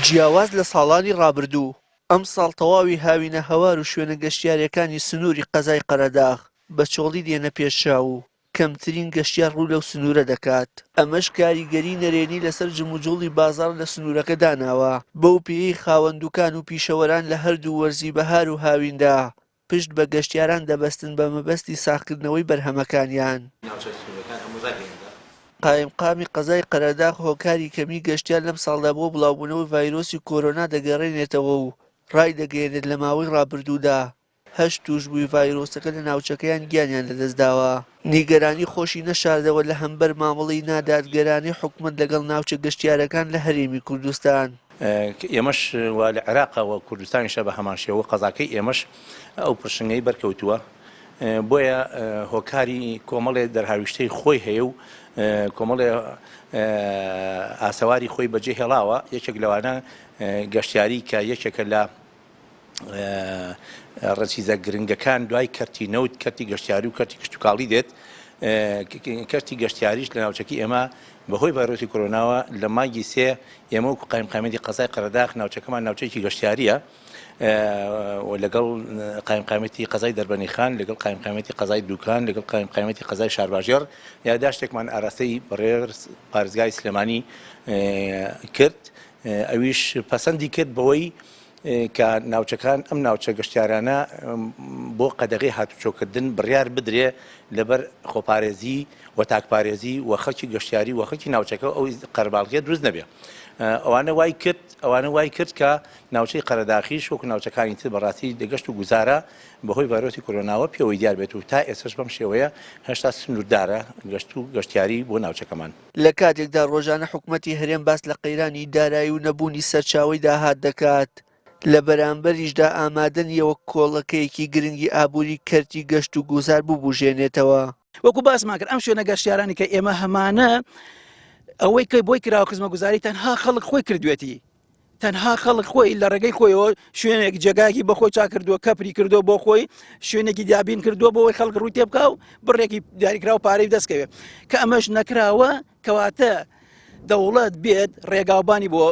جیاواز لە ساڵانی ڕابردوو، ئەمساڵ تەواوی هاوینەهەوار و شوێنە گەشتیارییەکانی سنووری قەزای قەرەداغ بە چۆڵی دێنە پێش چاو و کەمترین گەشتیار ڕوو لەو سنوورە دەکات، ئەمەش کاریگەری نەرێنی لەسەر جموجوڵی بازاڕ لە سنوورەکە داناوە، بەو پێیەی خاوەن دوکان و پیشەوەران لە هەردوو وەرزی بەهار و هاویندا پشت بە گەشتیاران دەبەستن بە مەبەستی ساغکردنەوەی بەرهەمەکانیان. قایمقامی قەزای قەرەداغ هۆکاری کەمی گەشتیار لەمساڵدا بۆ بڵاوبوونەوەی ڤایرۆسی کۆرۆنا دەگەڕێنێتەوە و ڕایدەگەیەنێت لە ماوەی ڕابردوودا هەشت تووشبووی ڤایرۆسەکە لە ناوچەکەیان گیانیان لەدەستداوە. نیگەرانی خۆشی نەشاردەوە لە هەمبەر مامەڵەی نادادگەرانەی حکومەت لەگەڵ ناوچە گەشتیارەکان لە هەرێمی کوردستان. ئێمەش و لە عێراق و کوردستانیشە بە هەمان شێوە قەزاکەی ئێمەش ئەو پرشنگەی بەرکەوتووە بۆیە هۆکاری کۆمەڵێ دەرهاویشتەی خۆی هەیە و کۆمەڵێ ئاسەواری خۆی بەجێ هێڵاوە یەکێک لەوانە گەشتیاری کە یەکێکە لە ڕەچیزە گرنگەکان دوای کەرتی نەوت کەرتی گەشتیاری و کەرتی کشتتوکاڵی دێت کەرتی گەشتیاریش لە ناوچەکی ئێمە بەهۆی ڤایرۆسی کۆرۆناوە لە مانگی سێ ئێمە وەکو قایمقامیەتی قەزای قەرەداخ ناوچەکەمان ناوچەیەکی گەشتیاریە و لەگەڵ قایمقامیەتی قەزای دەربەنیخان لەگەڵ قایمقامیەتی قەزای دوکان لەگەڵ قایمقامیەتی قەزای شارباژێڕ یاداشتێکمان ئاراستەی بەڕێز پارێزگای سلێمانی کرد ئەویش پەسەندی کرد بەوەی کە ناوچەکان ئەم ناوچە گەشتیارانە بۆ قەدەغەی هاتوچۆکردن بڕیار بدرێ لەبەر خۆپارێزی و تاکپارێزی و خەڵکی گەشتیاری و خەڵکی ناوچەکە ئەو قەرەباڵغیە دروست نەبێ ئەوانە وای کرد ئەوانە وای کرد کە ناوچەی قەرەداخیش وەکو ناوچەکانی تر بەڕاستی دەگەشت و گوزارە بەهۆی ڤایرۆسی کۆرۆناوە پێوەی دیار بێت و تا ئێستش بەم شێوەیە هێشتا سنووردارە گەشت و گەشتیاری بۆ ناوچەکەمان. لە کاتێکدا ڕۆژانە حکومەتی هەرێم باس لە قەیرانی دارایی و نەبوونی سەرچاوەی داهات دەکات، لە بەرامبەریشدا ئامادە نییە وەک کۆڵەکەیەکی گرنگی ئابووری کەرتی گەشت و گوزار ببوژێنێتەوە. وەکو باسمان کرد ئەم شوێنە گەشتیارانی کە ئێمە هەمانە ئەوەی کە بۆی کراوە خزمەگوزاری تەنها خەڵک خۆی کردوێتی تەنها خەڵک خۆی لە ڕێگەی خۆیەوە شوێنێک جێگایەکی بە خۆی چا کردووە کەپری کردووە بۆ خۆی شوێنێکی دابین کردووە بۆ ئەوەی خەڵک ڕووی تێبکا و بڕێکی دیاریکراو پارەی دەستکەوێت کە ئەمەش نەکراوە کەواتە دەوڵەت بێت ڕێگاوبانی بۆ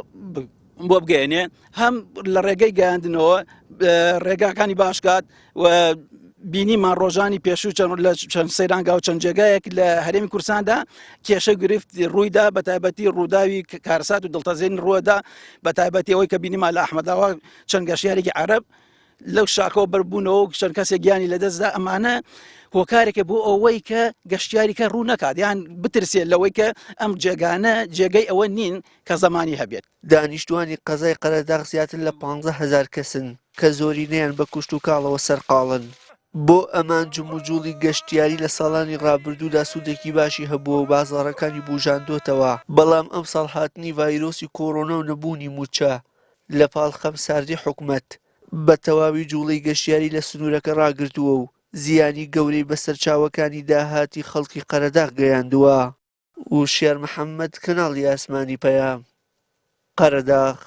بۆ بگەێنێ هەم لە ڕێگەی گەیاندنەوە ڕێگاکانی باشکات و بینیمان ڕۆژانی پێشوو چەند لە چەند سەیرانگا و چەند جێگایەک لە هەرێمی کوردستاندا کێشە گرفت ڕوویدا بە تایبەتی ڕووداوی کارسات و دڵتەزێن ڕووەدا بە تایبەتی ئەوەی کە بینیمان لە ئەحمەداوا چەند گەشتیارێکی عەرەب لەو شاخەوە بەربوونەوە و چەند کەسێک گیانی لەدەستدا ئەمانە هۆکارێکە بۆ ئەوەی کە گەشتیاری کە ڕوو نەکات یان بترسێت لەوەی کە ئەم جێگانە جێگەی ئەوە نین کە زەمانی هەبێت. دانیشتووانی قەزای قەرەداغ زیاتر لە 15 هەزار کەسن کە زۆرینەیان بە کشتوکاڵەوە سەرقاڵن. بۆ ئەمان جموجوڵی گەشتیاری لە ساڵانی ڕابردوودا سوودێکی باشی هەبووە و بازاڕەکانی بوژاندۆتەوە، بەڵام ئەمساڵ هاتنی ڤایرۆسی کۆرۆنا و نەبوونی مووچە لە پاڵ خەمساردی حکومەت، بە تەواوی جوڵەی گەشتیاری لە سنوورەکە ڕاگرتووە و زیانی گەورەی بە سەرچاوەکانی داهاتی خەڵکی قەرەداغ گەیاندووە. وشیار محەمەد، کەناڵی ئاسمانی پەیام، قەرەداغ.